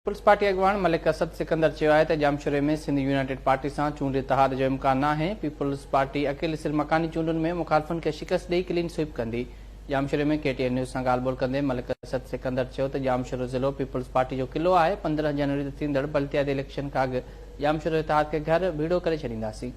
Peoples party اڳواڻ ملڪ اسد سڪندر چيو آهي ته ڄامشوري ۾ سنڌ يونائيٽيڊ پارٽي سان چونڊ اتحاد جو امڪان ناهي، پيپلز پارٽي اڪيلي سر مڪاني چونڊن ۾ مخالفن کي شڪست ڏئي ڪلين سوئيپ ڪندي. ڄامشوري ۾ ڪي ٽي اين نيوز سان ڳالهه ٻولهه ڪندي ملڪ اسد سڪندر چيو ته ڄامشورو ضلعو پيپلز پارٽي جو قلعو آهي، 15 جنوري تي ٿيندڙ بلدياتي اليڪشن کان اڳ ڄامشورو اتحاد کي گهر ڀيڙو ڪري ڇڏينداسين.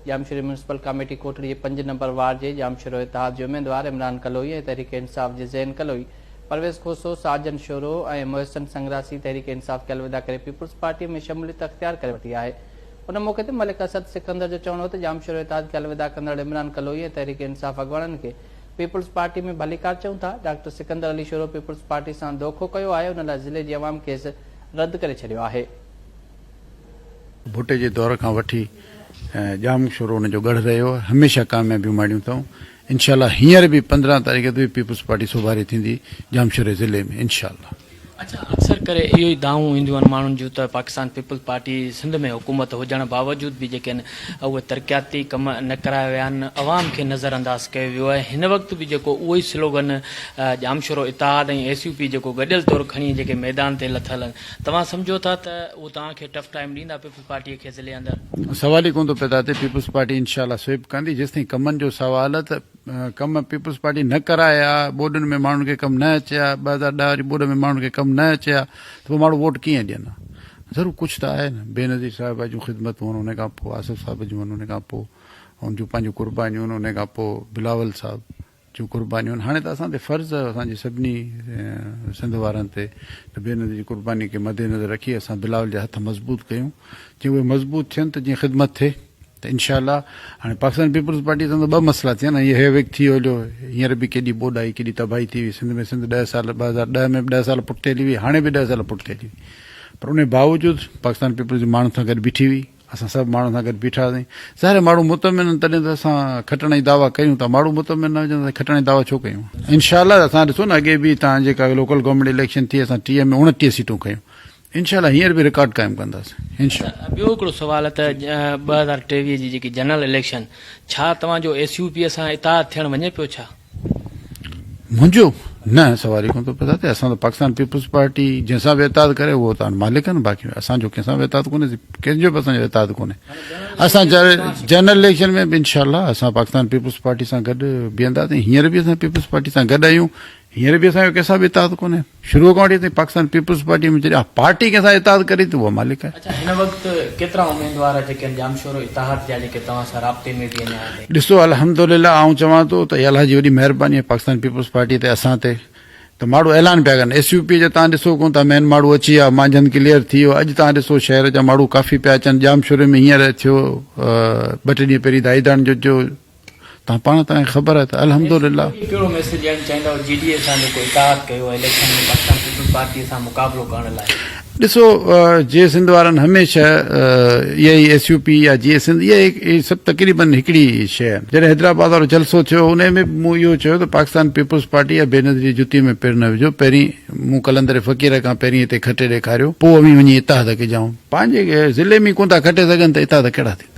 ڄامشوري ميونسپل ڪاميٽي ڪوٽڙي جي پنج نمبر وارڊ جي ڄامشورو اتحاد جي اميدوار عمران ڪلوئي ۽ تحريڪ انصاف جي زين ڪلوئي پرويز کوسو، ساجن شورو ۽ محسن سنگراسي تحريڪ انصاف کي الوداع ڪري پيپلز پارٽي ۾ شموليت اختيار ڪري ورتي آهي. ان موقعي تي ملڪ اسد سڪندر جو چوڻ هو ته ڄامشورو اتحاد کي الوداع ڪندڙ عمران ڪلوئي ۽ تحريڪ انصاف اڳواڻن کي پيپلز پارٽي ۾ ڀليڪار چئون ٿا، doctor Sikandar Ali Shoro peoples party سان دوکو ڪيو آهي ان لاء ضلعي جي عوام کيس رد ڪري ڇڏيو آهي. ڀٽي جي دور کان وٺي ڄام شورو ان جو ڳڙهه رهيو آهي، هميشه ڪاميابيون ماڻيون اٿئون، انشاء الله هينئر به 15 تاريخ تي به پيپلز پارٽي سوڀاري ٿيندي ڄامشوري ضلعي ۾ انشاء الله. اڇا اڪثر ڪري اهو ئي دانهون اينديون آهن ماڻهن جون ته پاڪستان پيپلز پارٽي سنڌ ۾ حڪومت هجڻ باوجود به جيڪي آهن اهي ترقياتي ڪم نه ڪرايا ويا آهن عوام کي نظر انداز ڪيو ويو آهي هن وقت به جيڪو اهو ئي سلوگن ڄامشورو اتحاد ۽ ايس يو پي جيڪو گڏيل طور کڻي جيڪي ميدان تي لٿل آهن توهان سمجهو ٿا ته اهو توهان کي ٽف ٽائيم ڏيندا پيپلز پارٽي کي ضلعي اندر؟ سوال ئي ڪونه ٿو پيدا ٿئي پيپلز پارٽي انشاء الله سوئپ ڪندي جيستائين ڪمن جو سوال آهي ته ڪم پيپلز پارٽي نه ڪرايا ٻوڏن ۾ ماڻهن کي ڪم نه اچي ها 2010 واري ٻوڏ ۾ ماڻهن کي ڪم نه اچي ها ته پوء ماڻهو ووٽ ڪيئن ڏين ها ضرور ڪجهه ته آهي نه بينظير صاحبه جون خدمتون آهن ان کان پوء آصف صاحب جون آهن ان کان پوء ان جون پنهنجون قربانيون آهن ان کان پوء بلاول صاحب جون قربانيون آهن هاڻي ته اسان تي فرض آهي اسان جي سڀني سنڌ وارن تي ته بينظير جي قرباني کي مد نظر رکي اسان بلاول جا هٿ مضبوط ڪيون جي اهي مضبوط ٿين ته جيئن خدمت ٿئي ته انشاء الله هاڻي پاڪستان پيپلز پارٽي سان ته ٻه مسئلا ٿيا نه هي هيوڪ ٿي هليو هينئر به ڪيڏي ٻوڏ آئي ڪيڏي تباهي ٿي وئي سنڌ ۾ سنڌ 10 سال 2010 ۾ به 10 سال پٺتي هلي وئي هاڻي به 10 سال پٺتي هلي وئي پر ان باوجود پاڪستان پيپلز جي ماڻهن سان گڏ بيٺي هئي اسان سڀ ماڻهن سان گڏ بيٺا هئاسين. ظاهر آهي ماڻهو مطمئن آهن تڏهن ته اسان کٽڻ جي دعويٰ ڪيون ٿا. ماڻهو مطمئن نه هجن ته اسان کٽڻ جي دعويٰ ڇو ڪيون. انشاء الله اسان ڏسو نه اڳي به تان جيڪا لوڪل گورنمينٽ اليڪشن ٿي اسان 30 ۾ 29 سيٽون کنيون. انشاء الله هينئر به رڪارڊ قائم ڪنداسين. انشاء الله. ٻيو هڪڙو سوال ته 2023 جي جيڪي جنرل اليڪشن ڇا توهان جو ايس يو پي سان اتحاد ٿيڻ وڃي پيو ڇا؟ منهنجو؟ نه سوال ئي ڪونه ٿو پيدا ٿئي اسان ته پاڪستان پيپلز پارٽي جنهن سان به اتحاد ڪري اهو ته مالڪ آهن باقي اسان جو ڪنهن سان به اتحاد ڪونهي ڪنهن جو به اسان جو اتحاد ڪونهي اسان جنرل اليڪشن ۾ به انشاء الله اسان پاڪستان پيپلز پارٽي سان گڏ بيهنداسين هينئر به اسان پيپلز پارٽي سان گڏ آهيون هينئر به اسان جو ڪنهن سان به اتحاد ڪونهي. شروع کان وٺي اسين پاڪستان پيپلز پارٽي ۾ جڏهن پارٽي ڪنهن سان اتحاد ڪري ٿي اها مالڪ آهي. اڇا هن وقت ڪيترا اميدوار جيڪي آهن ڄامشورو اتحاد جا جيڪي توهان سان رابطي ۾ به اڃا آهن؟ ڏسو الحمدلله آئون چوان ٿو ته الله جي وڏي مهرباني آهي پاڪستان پيپلز پارٽي تي اسان تي ته ماڻهو اعلان پيا ڪن ايس يو پي جا تان ڏسو ڪون ٿا مين ماڻهو اچي ويا مانجهند ڪليئر ٿي ويو اڄ تان ڏسو شهر جا ماڻهو ڪافي پيا اچن ڄامشوري ۾ هينئر ٿيو ٻه ٽي ڏينهن پهرين دائي داڻ جو ٿيو تان پاڻ توهان کي خبر آهي ته الحمدلله. کي ڪهڙو ميسيج ڏيڻ چاهيندؤ جي ڊي اي سان جيڪو اتحاد ڪيو آهي اليڪشن ۾ پاڪستان پيپلز پارٽي سان مقابلو ڪرڻ لاء. ڏسو جي سنڌ وارن هميشه اها ئي ايس يو پي يا جي سنڌ اها ئي سڀ تقريبن هڪڙي شيء آهن جڏهن حيدرآباد وارو جلسو ٿيو انهي ۾ به مون اهو چيو ته پاڪستان پيپلز پارٽي يا بينظير جي جتي ۾ پير نه وجهو پهرين مون قلندر فقير کان پهرين هتي کٽي ڏيکاريو پوء اوهين وڃي اتحاد ڪجائون پنهنجي ضلعي ۾ ڪونه ٿا کٽي سگهن ته اتحاد ڪهڙا ٿيندا.